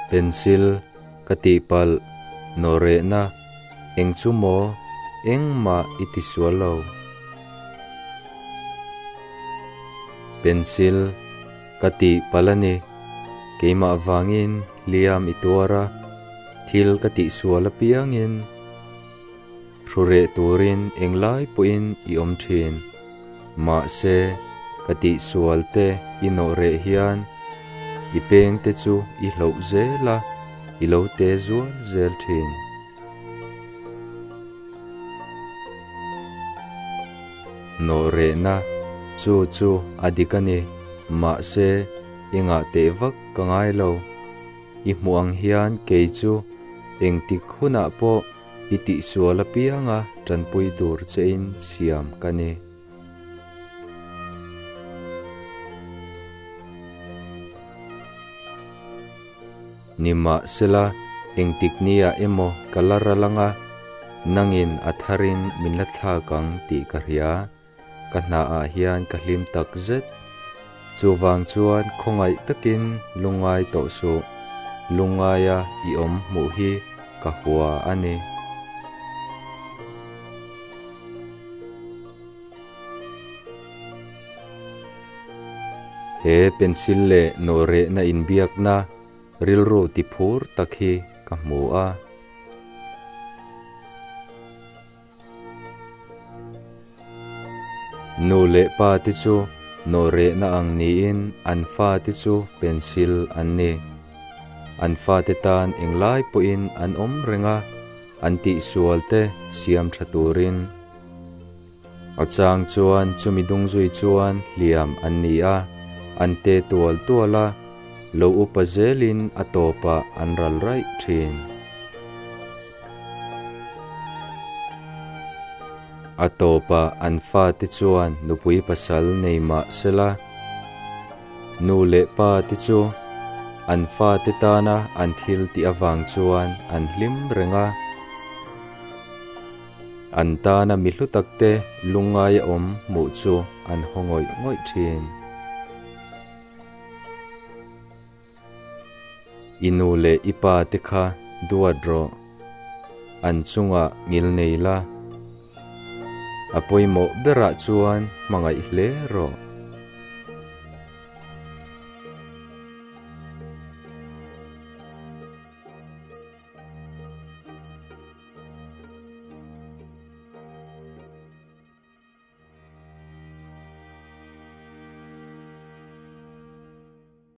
Pencil, Ka tihpalh, nawhrehna, eng chu maw, engmah i ti sual lo. Pencil, Ka tihpalh a ni, keimah vangin hliam i tuar a, thil ka tihsual apiangin hrureh turin englai pawhin i awm thin. Mahse, ka tihsual te i nawhreh hian i peng te chu i hloh zel a, i lo te zual zel thin. Nawhrehna chu chu a dik a ni, mahse, engah teh vak ka ngai lo. I hmuh ang hian kei chu engtik hunah pawh i tihsual apianga tanpui tur chein siam ka ni. Nimahsela, engtik niah emaw ka la ral anga, nangin a tharin min la thlak ang tih ka hria. Ka hnaah hian ka hlim tak zet. Chuvang chuan khawngaih takin lungngai tawh suh, lungngaia i awm hmuh hi ka hua a ni. He pencil leh nawhrehna inbiakna rilru tiphur tak hi ka hmu a. Nu leh pa te chu nawhrehna ang niin an fa te chu pencil an ni. An fate tan englai pawhin an awm reng a, an tihsual te siam tha turin. A chang chuan chumi dung zui chuan hliam an ni a, an te tual tual a, lo upa zelin a tawpah an ral raih thin. A tawpah an fate chuan nupui pasal nei mah sela, nu leh pa te chu an fate tana an thil tih avang chuan an hlim reng a. An tana mi hlu takte lungngai a awm hmuh chu an haw ngawih ngawih thin. I nu leh i pa te kha duat rawh. An chungah ngil nei la. A pawimawh berah chuan hmangaih hle rawh.